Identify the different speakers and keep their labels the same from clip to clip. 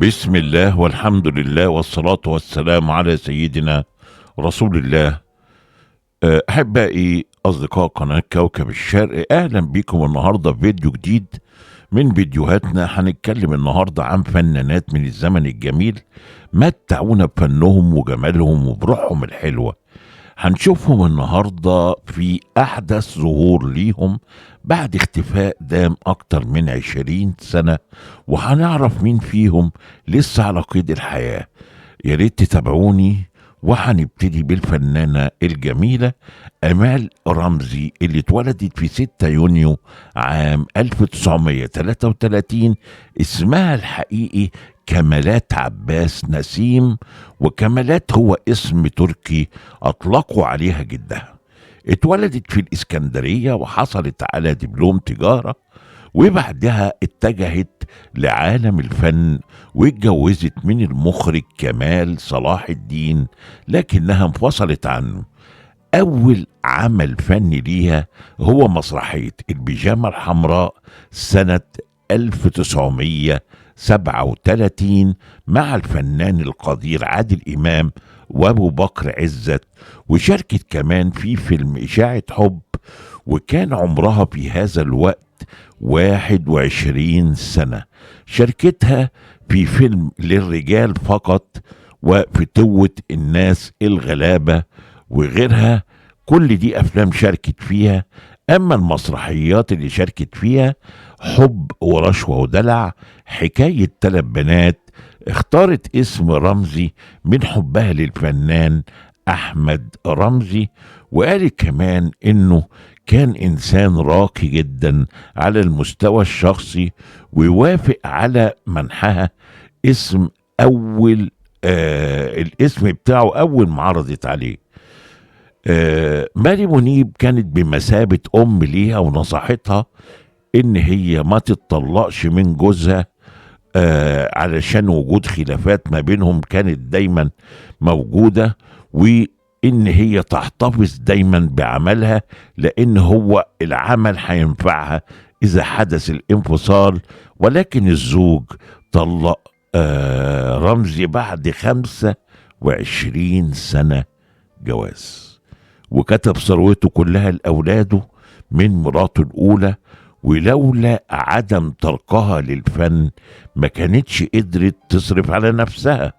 Speaker 1: بسم الله والحمد لله والصلاة والسلام على سيدنا رسول الله. أحبائي أصدقاء قناة كوكب الشرق، أهلا بكم النهاردة في فيديو جديد من فيديوهاتنا. هنتكلم النهاردة عن فنانات من الزمن الجميل متعونا بفنهم وجمالهم وبروحهم الحلوة. هنشوفهم النهاردة في أحدث ظهور ليهم بعد اختفاء دام أكتر من 20 سنة، وهنعرف مين فيهم لسه على قيد الحياة. يا ريت تتابعوني. وهنبتدي بالفنانة الجميلة أمال رمزي اللي اتولدت في 6 يونيو عام 1933. اسمها الحقيقي كمالات عباس نسيم، وكمالات هو اسم تركي أطلقوا عليها جدها. اتولدت في الإسكندرية وحصلت على دبلوم تجارة، وبعدها اتجهت لعالم الفن واتجوزت من المخرج كمال صلاح الدين، لكنها انفصلت عنه. أول عمل فني ليها هو مسرحية البيجامة الحمراء سنة 1937 مع الفنان القدير عادل إمام وأبو بكر عزت، وشاركت كمان في فيلم إشاعة حب، وكان عمرها في هذا الوقت 21 سنة. شاركتها في فيلم للرجال فقط وفتوة الناس الغلابة وغيرها، كل دي أفلام شاركت فيها. أما المسرحيات اللي شاركت فيها حب ورشوة ودلع، حكاية 3 بنات، اختارت اسم رمزي من حبها للفنان أحمد رمزي، وقالت كمان إنه كان إنسان راقي جدا على المستوى الشخصي، ويوافق على منحها اسم أول الاسم بتاعه أول ما عرضت عليه. ماري منيب كانت بمثابة أم ليها، ونصحتها إن هي ما تتطلقش من جوزها علشان وجود خلافات ما بينهم كانت دايما موجودة، وإن هي تحتفظ دايما بعملها لأن هو العمل هينفعها إذا حدث الانفصال. ولكن الزوج طلق رمزي بعد 25 سنة جواز، وكتب ثروته كلها لأولاده من مراته الأولى، ولولا عدم تركها للفن ما كانتش قدرت تصرف على نفسها.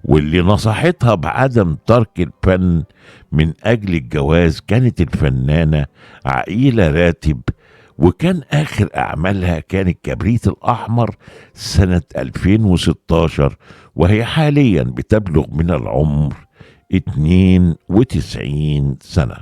Speaker 1: واللي نصحتها بعدم ترك الفن من أجل الجواز كانت الفنانة عقيلة راتب، وكان آخر أعمالها كان الكبريت الأحمر سنة 2016، وهي حاليا بتبلغ من العمر 92 سنة.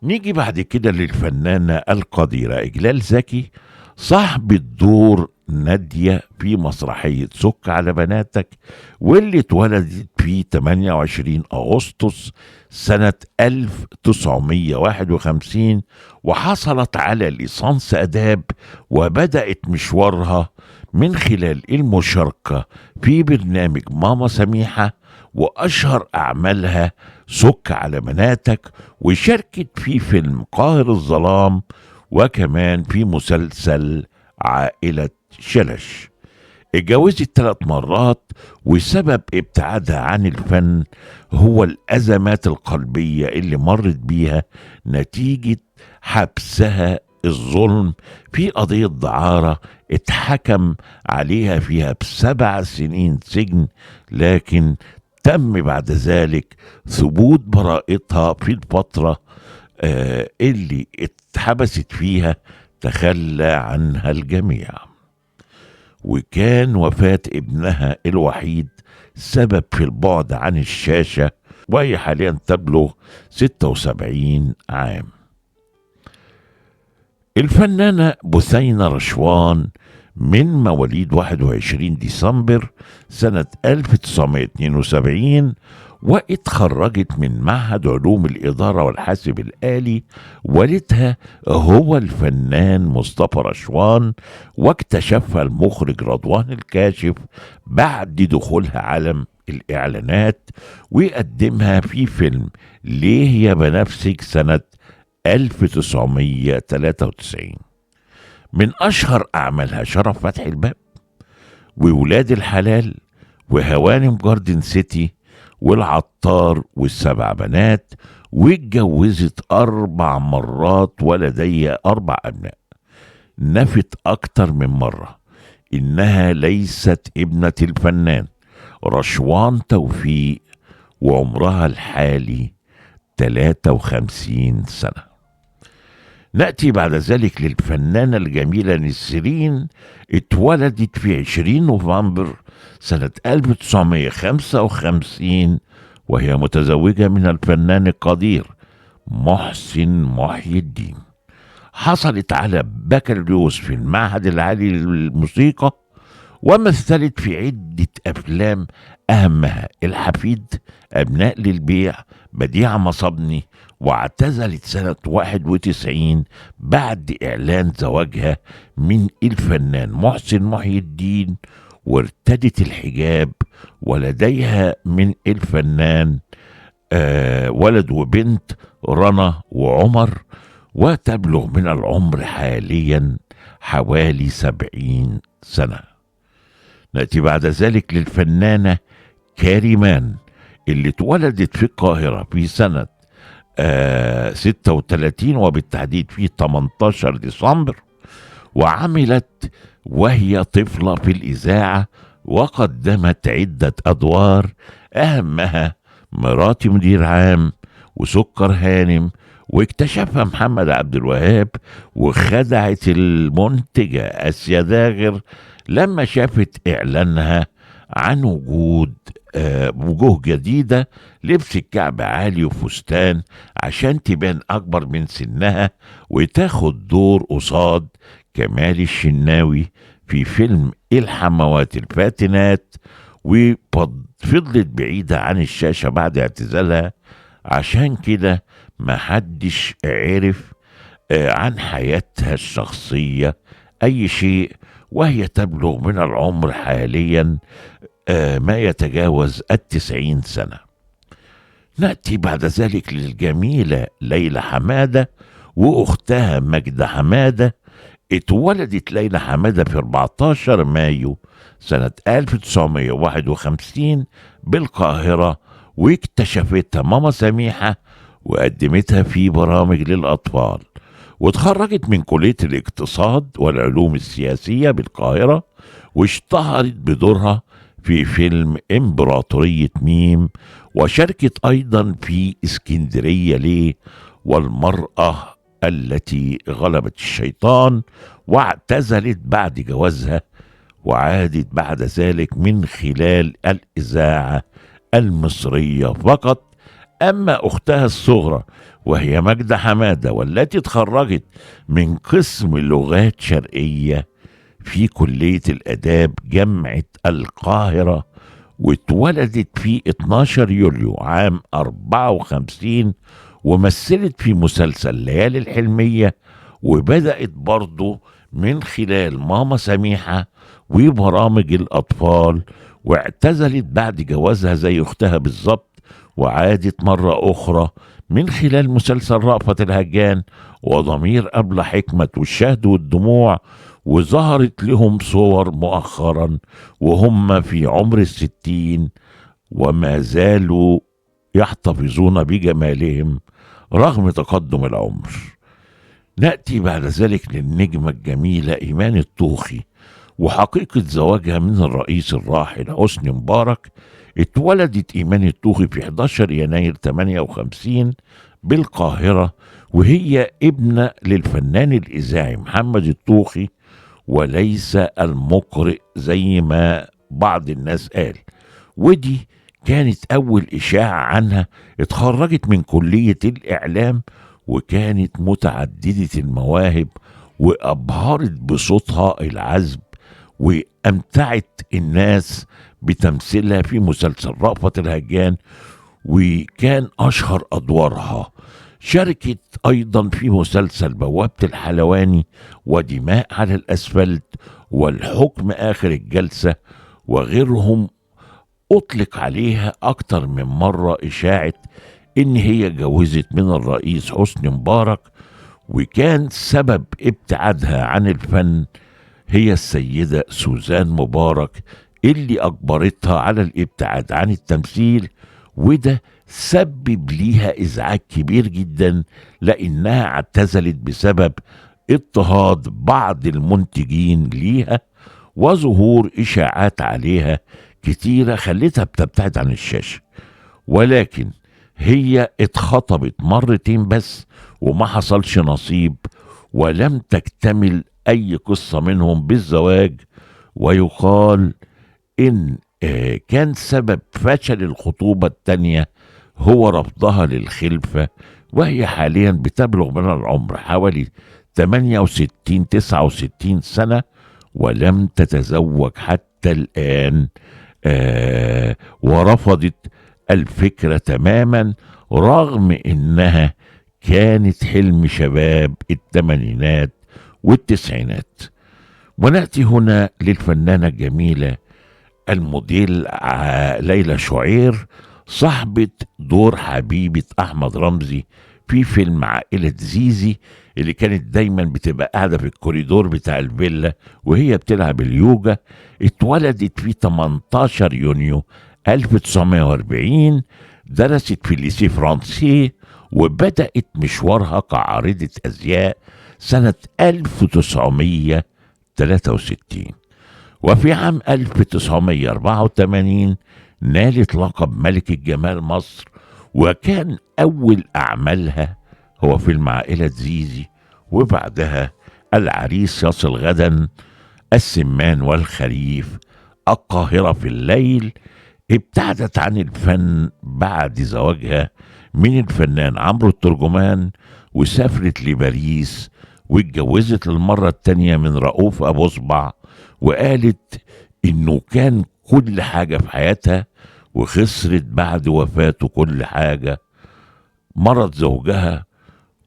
Speaker 1: نيجي بعد كده للفنانة القديرة إجلال زكي، صاحبة دور نادية في مسرحية سك على بناتك، واللي اتولدت في 28 أغسطس سنة 1951، وحصلت على ليسانس آداب، وبدأت مشوارها من خلال المشاركة في برنامج ماما سميحة، وأشهر أعمالها سك على بناتك، وشاركت في فيلم قاهر الظلام، وكمان في مسلسل عائلة شلش. اتجوزت 3 مرات، وسبب ابتعادها عن الفن هو الأزمات القلبية اللي مرت بيها نتيجة حبسها الظلم في قضية دعارة اتحكم عليها فيها ب7 سنين سجن، لكن تم بعد ذلك ثبوت براءتها في الفترة اللي اتحبست فيها تخلى عنها الجميع. وكان وفاة ابنها الوحيد سبب في البعد عن الشاشة، وهي حاليا تبلغ 76 عام. الفنانة بثينة رشوان من مواليد 21 ديسمبر سنة 1972، واتخرجت من معهد علوم الإدارة والحاسب الآلي. والدها هو الفنان مصطفى رشوان، واكتشفها المخرج رضوان الكاشف بعد دخولها عالم الإعلانات، وقدمها في فيلم ليه يا بنفسك سنة 1993. من أشهر أعمالها شرف فتح الباب، وولاد الحلال وهوانم جاردن سيتي والعطار والسبع بنات، واتجوزت 4 مرات ولديها 4 أبناء. نفت أكتر من مرة إنها ليست ابنة الفنان رشوان توفيق، وعمرها الحالي 53 سنة. نأتي بعد ذلك للفنانة الجميلة نسرين. اتولدت في 20 نوفمبر سنة 1955، وهي متزوجة من الفنان القدير محسن محي الدين. حصلت على بكالوريوس في المعهد العالي للموسيقى، ومثلت في عدة أفلام أهمها الحفيد، أبناء للبيع، بديع مصبني. واعتزلت سنة 91 بعد إعلان زواجها من الفنان محسن محي الدين، وارتدت الحجاب، ولديها من الفنان ولد وبنت، رنا وعمر، وتبلغ من العمر حاليا حوالي 70 سنة. نأتي بعد ذلك للفنانة كاريمان اللي اتولدت في القاهرة في سنة 36، وبالتحديد في 18 ديسمبر، وعملت وهي طفلة في الإذاعة، وقدمت عدة أدوار أهمها مراتي مدير عام وسكر هانم، واكتشفها محمد عبد الوهاب، وخدعت المنتجة آسيا داغر لما شافت إعلانها عن وجود وجوه جديدة، لبس الكعب عالي وفستان عشان تبان أكبر من سنها، وتاخد دور قصاد كمال الشناوي في فيلم الحموات الفاتنات، وفضلت بعيدة عن الشاشة بعد اعتزالها، عشان كده محدش عرف عن حياتها الشخصية أي شيء، وهي تبلغ من العمر حاليا ما يتجاوز 90 سنة. نأتي بعد ذلك للجميلة ليلى حمادة وأختها ماجدة حمادة. اتولدت ليلى حمادة في 14 مايو سنة 1951 بالقاهرة، واكتشفتها ماما سميحة وقدمتها في برامج للأطفال، واتخرجت من كلية الاقتصاد والعلوم السياسية بالقاهرة، واشتهرت بدورها في فيلم إمبراطورية ميم، وشاركت أيضا في اسكندرية ليه والمرأة التي غلبت الشيطان، واعتزلت بعد جوازها، وعادت بعد ذلك من خلال الإذاعة المصرية فقط. أما أختها الصغرى وهي ماجدة حمادة، والتي اتخرجت من قسم لغات شرقية في كلية الآداب جامعة القاهرة، واتولدت في 12 يوليو عام 54، ومثلت في مسلسل ليالي الحلمية، وبدأت برضو من خلال ماما سميحة وبرامج الأطفال، واعتزلت بعد جوازها زي أختها بالظبط، وعادت مرة أخرى من خلال مسلسل رأفت الهجان وضمير أبلة حكمت والشهد والدموع، وظهرت لهم صور مؤخرا وهم في عمر 60 وما زالوا يحتفظون بجمالهم رغم تقدم العمر. نأتي بعد ذلك للنجمة الجميلة إيمان الطوخي وحقيقة زواجها من الرئيس الراحل حسني مبارك. اتولدت إيمان الطوخي في 11 يناير 58 بالقاهرة، وهي ابنة للفنان الإذاعي محمد الطوخي وليس المقرئ زي ما بعض الناس قال، ودي كانت أول إشاعة عنها. اتخرجت من كلية الإعلام وكانت متعددة المواهب، وأبهرت بصوتها العذب وأمتعت الناس بتمثيلها في مسلسل رأفت الهجان، وكان أشهر أدوارها. شاركت أيضا في مسلسل بوابة الحلواني ودماء على الأسفلت والحكم آخر الجلسة وغيرهم. أطلق عليها أكتر من مرة إشاعة إن هي جوزت من الرئيس حسني مبارك، وكان سبب ابتعادها عن الفن هي السيدة سوزان مبارك اللي أجبرتها على الابتعاد عن التمثيل، وده سبب ليها إزعاج كبير جدا لأنها اعتزلت بسبب اضطهاد بعض المنتجين ليها وظهور إشاعات عليها كتيرة خلتها بتبتعد عن الشاشة. ولكن هي اتخطبت مرتين بس وما حصلش نصيب، ولم تكتمل أي قصة منهم بالزواج. ويقال إن كان سبب فشل الخطوبة الثانية هو رفضها للخلفة، وهي حاليا بتبلغ من العمر حوالي 68 69 سنة ولم تتزوج حتى الآن، ورفضت الفكرة تماما رغم إنها كانت حلم شباب الثمانينات والتسعينات. ونأتي هنا للفنانة الجميلة الموديل ليلى شعير، صاحبة دور حبيبة أحمد رمزي في فيلم عائلة زيزي، اللي كانت دايما بتبقى قاعدة في الكوريدور بتاع الفيلا وهي بتلعب اليوجا. اتولدت في 18 يونيو 1940، درست في ال lycée français وبدأت مشوارها كعارضة أزياء سنة 1963، وفي عام 1984 نالت لقب ملكة جمال مصر، وكان أول أعمالها هو فيلم عائلة زيزي، وبعدها العريس يصل غدا، السمان والخريف، القاهرة في الليل. ابتعدت عن الفن بعد زواجها من الفنان عمرو الترجمان، وسافرت لباريس واتجوزت للمرة التانية من رؤوف أبو صبع، وقالت إنه كان كل حاجة في حياتها، وخسرت بعد وفاته كل حاجة. مرض زوجها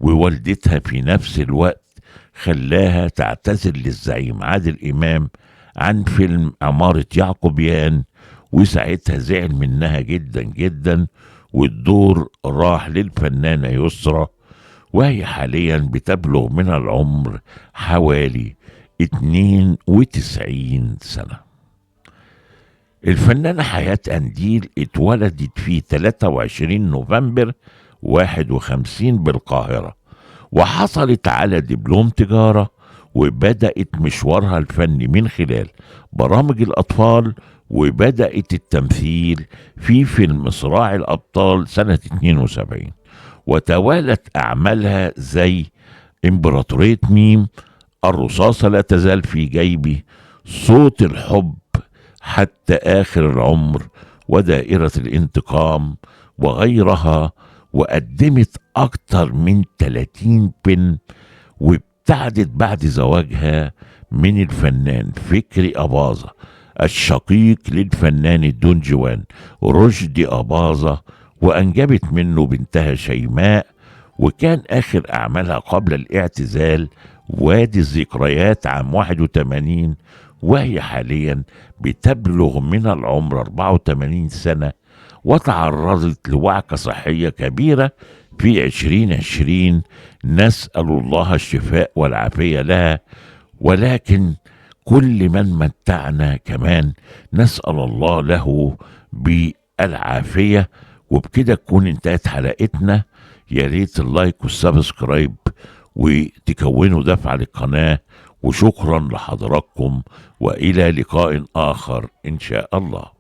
Speaker 1: ووالدتها في نفس الوقت خلاها تعتذر للزعيم عادل إمام عن فيلم عمارة يعقوبيان، وساعتها زعل منها جدا جدا، والدور راح للفنانة يسرى، وهي حاليا بتبلغ من العمر حوالي 92 سنة. الفنانة حياة قنديل اتولدت في 23 نوفمبر 51 بالقاهرة، وحصلت على دبلوم تجارة، وبدأت مشوارها الفني من خلال برامج الأطفال، وبدأت التمثيل في فيلم صراع الأبطال سنة 72، وتوالت أعمالها زي إمبراطورية ميم، الرصاصة لا تزال في جيبي، صوت الحب حتى آخر العمر، ودائرة الانتقام وغيرها، وقدمت أكتر من 30 فيلم. وابتعدت بعد زواجها من الفنان فكري أباظة الشقيق للفنان الدون جوان رشدي أباظة، وأنجبت منه بنتها شيماء. وكان آخر أعمالها قبل الاعتزال وادي الذكريات عام 81، وهي حاليا بتبلغ من العمر 84 سنة، وتعرضت لوعكة صحية كبيرة في 2020، نسأل الله الشفاء والعافية لها. ولكن كل من متعنا كمان نسأل الله له بالعافية. وبكده تكون انتهت حلقتنا. يا ريت ال like وال subscribe وتكونوا دفعة للقناة، وشكرا لحضراتكم، وإلى لقاء آخر إن شاء الله.